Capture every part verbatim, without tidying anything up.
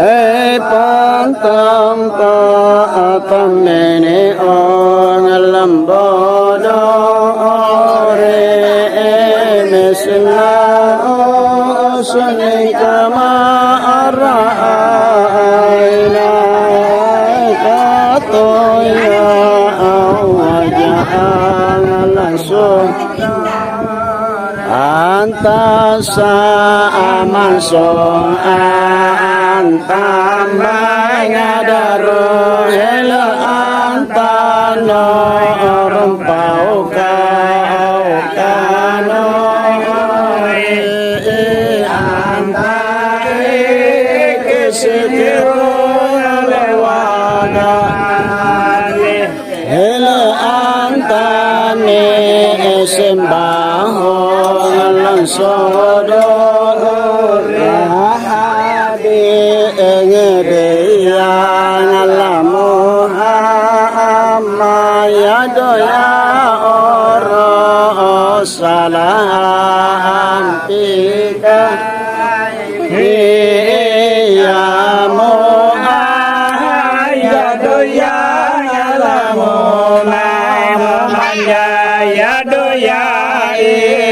Eh, pantampa atammene ong lambodo ore, eh, mesinna o sunni kama ara aina katoya awajang langsung. Antasa amaso antambaya daru elo antano rumpauka aukano antai kesikiro lewana. Elo antame sembahong langsodo rahabi engedeyang lamoha amma yadoya oro salaha ampika. Iya moa, iya doya, iya lamona, iya doya,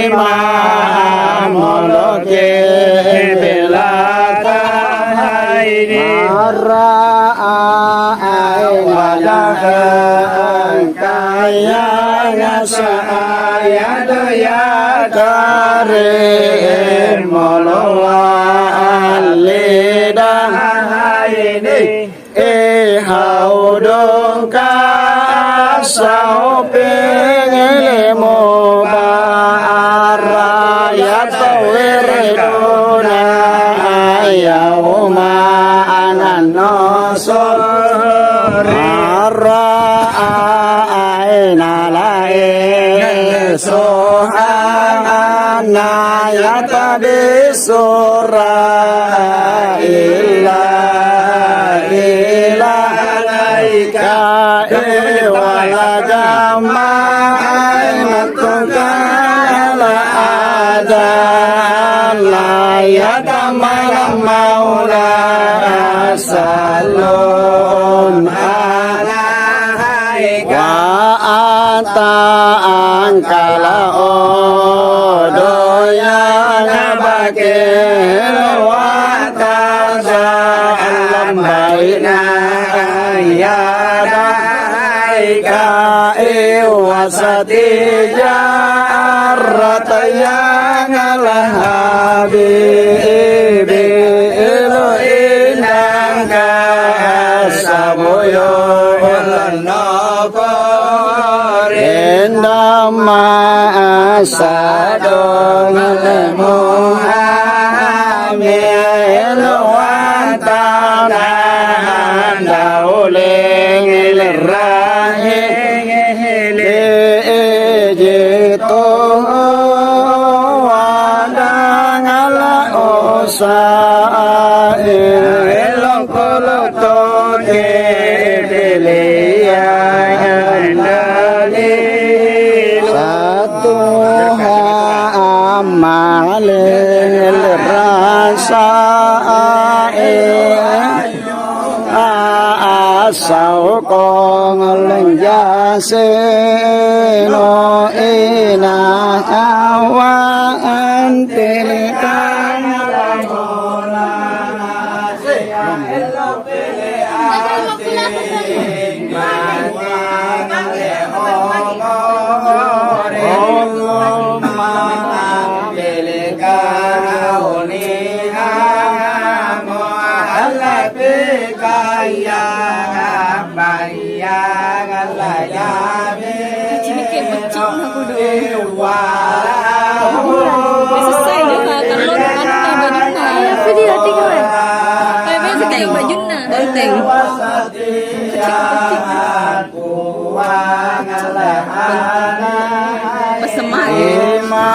imam moloke belata haini. Mara ai wajah. Kaya ngasa'aya doya karim moloa allida haini. Eh, haudongka asau pengelemo bara ya tawere dona ya uma ananno sore. Ara aena lae sohang anna ya tabe sora illa illa alaika e wala jamma ai matungka ala ada la ya tamala maula salon ala Wa anta angkala odoyanga bakelo wa taza alam baina yada aika iwasati jaratayanga lahabibi ilo inangka saboyo Endamma asadong lemohame eloantana andauleng lerrahe Ejeto wadangala osae. Kolotoke peleang dalil. Satuha ammaleng rasae. Asau kong lenjaseno ina awa anterekang. Cini kayak becik aku dulu. Selesai juga, kalau anu bajunna. Iya, video tiga, weh. Kayak bajunna. Banteng. Pesemae. Ima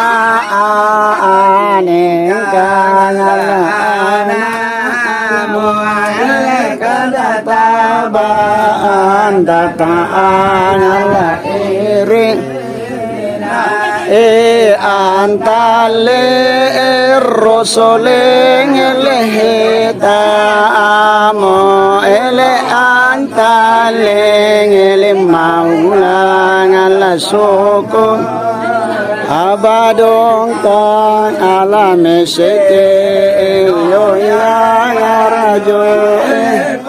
ane kangalana. Mualle kada tabaan data angala iri. E a Antalle ero soleng ele heta amo ele antalle ele maulang ala soko abadongkang ala meseke yoyang arajoe.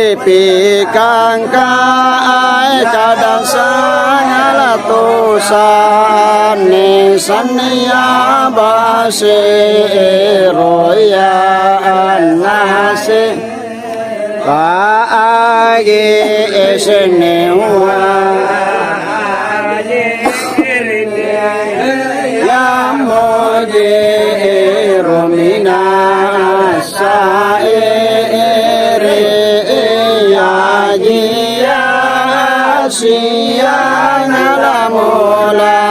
Epikangka ai kadang sangala tosanne sannia base roya annase paagi esennewa. Yammoje romina saere yajia siang lamola.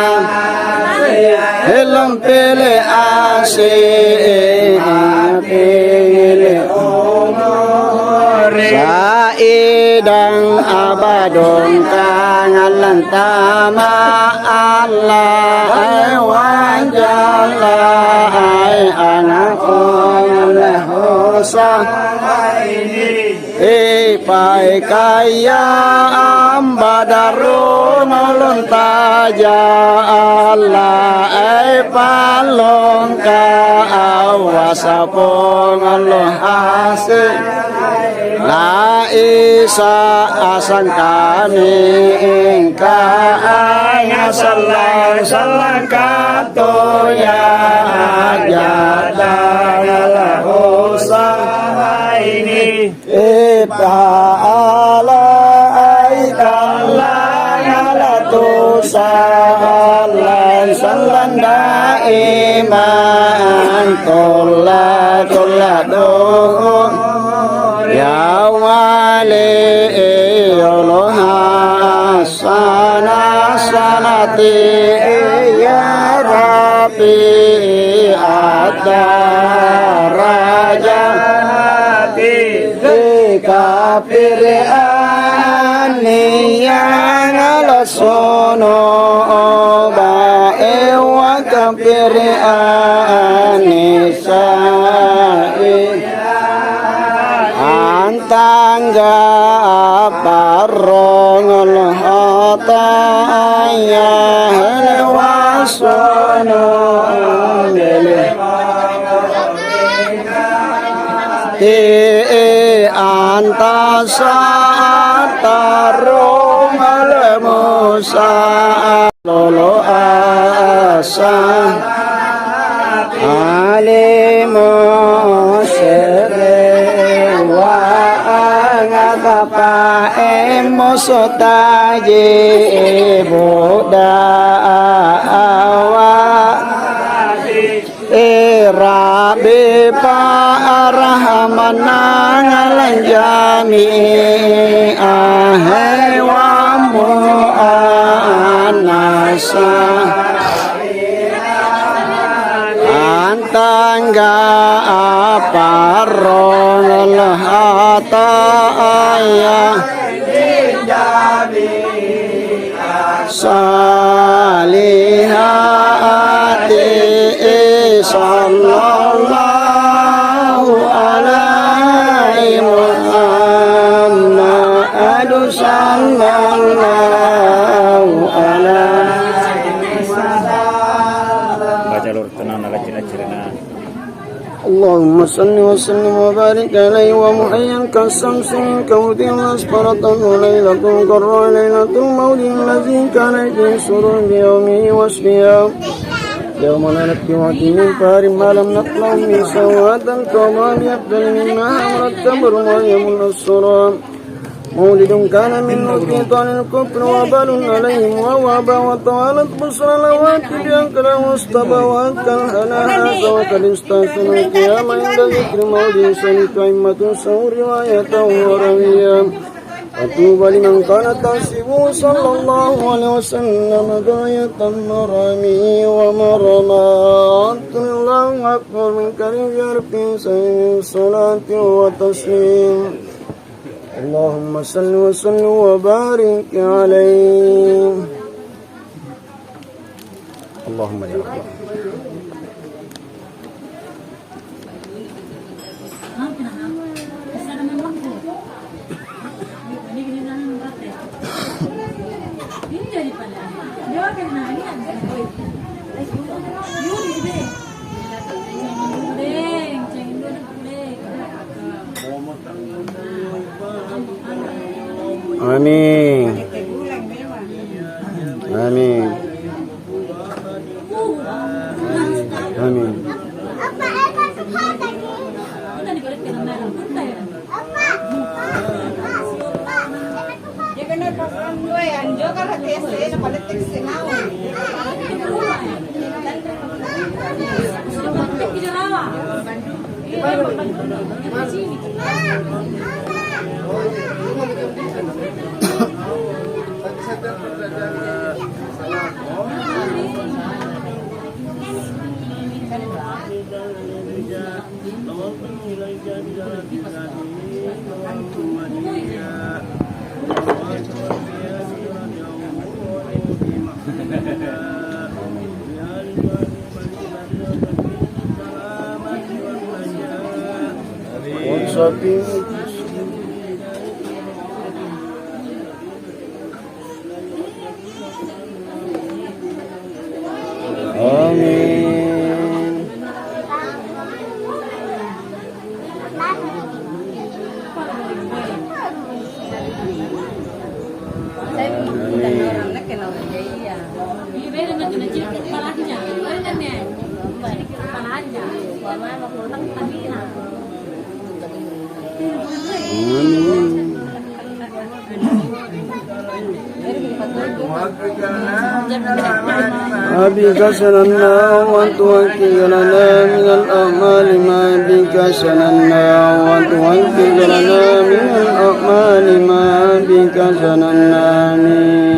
Helom pele ase apele. Saidang abadongkang allantama Allah ai wanjalla ai anakong Allah hosa. Ipai kaya ambadarung olontaja Allah ai pallongka awasapong Allah ase. Laisa asangkani engka aya sallang-sallang katoya jadang lahosa ini. Epa'ala ai tallang ala tosa, sallang-sallang daiman, tolla-tolla doho, yawale yoloha, sana-sanati, ya Rabbi, atta raja. Kapirianni yang ala sono baewa kapirianni sai antangga parrongol hataya lewasono bele. Te antasa tarro malemo sa lolo asa alemo sere wa angata pa emo sotaje boda awa. Era bepa arahamannang lanjami ahewammo anasa antangga aparrong lahataya. Salihati sallallahu alaihi Muhammadu sallallahu alaihi wasallam. Baca lur tenang, lacci-laccirina. اللهم صل وسلم وبارك عليه ومحيا كالشمس كوثر أسفرت ليلة القدر ليلة المولد الذي كان في سرور بيومه واسمه يوم لا نبي وعد من فهر ما لم نطلع من سواد الكون بأفضل مما أمر التمر ويمن السرور. مولد كان من نور شيطان الكفر وبال عليهم وهو أبى وتوالت بشرى الأوقات بأنكر واستبى وأنكر على هذا وقد استأذن القيام عند ذكر مولد سمعت أئمة سوء رواية وروية. فطوبى لمن كان تحسبه صلى الله عليه وسلم غاية مرامه ومرامات. الله أكبر من كريم يرفع سبيل صلاة وتسليم. اللهم صل وسلم وبارك عليه. اللهم يا رب. Amin. Amin. Amin. Amin. Amin. بك سننا وتحقق لنا من الأعمال ما بك سننا وتحقق لنا من الأعمال ما بك سننا. آمين.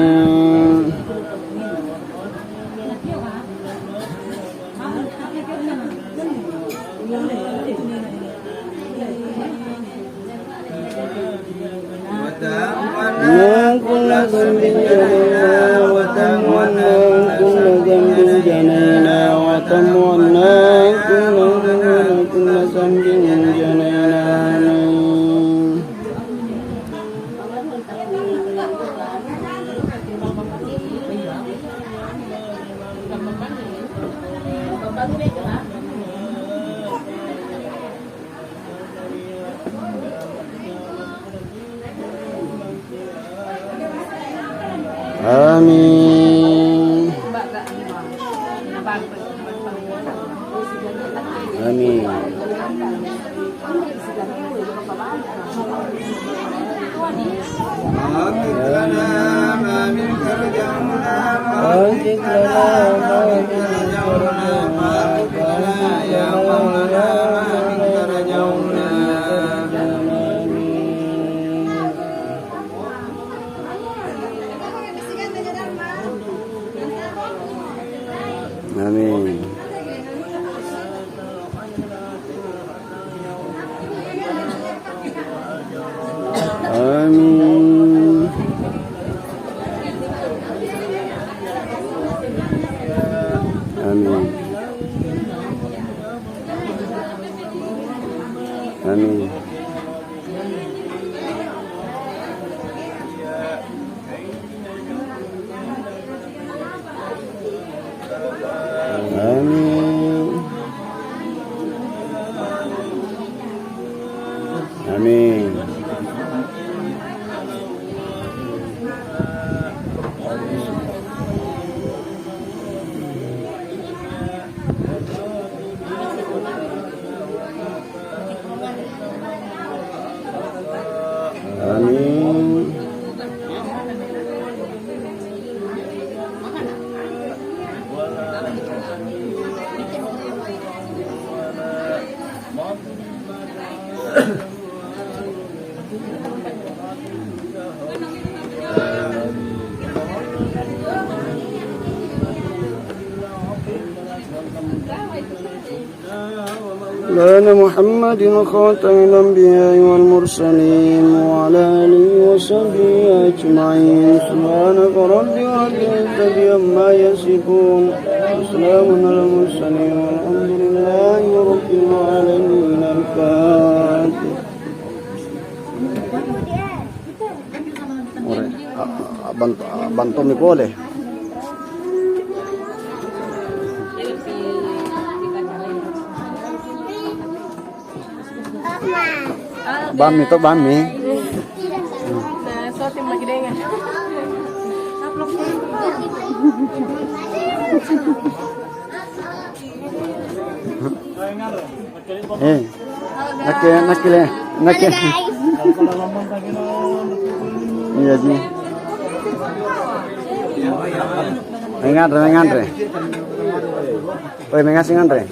عنا كل ذنب جنينا وتعفو عنا كل ذنب جنينا وتعفو عنا كل ذنب، كل ذنب جنينا. آمين. Amin. Amin. Amin. Amin. Amin. Amin. Amin. Amin. مولانا محمد خاتم الأنبياء والمرسلين وعلى آله وصحبه أجمعين. سبحان ربك رب العزة عما يصفون. وسلام على المرسلين والحمد لله رب العالمين. الفاتحة. Ore, a-, a-, bant-, a-, bantu mi pole. Bammi to, bammi. Nah, shooting lagi deh. Eh, nakke, nakke le, nakke. Iya, ji. Menganre, menganre. Oi, mengasing anre.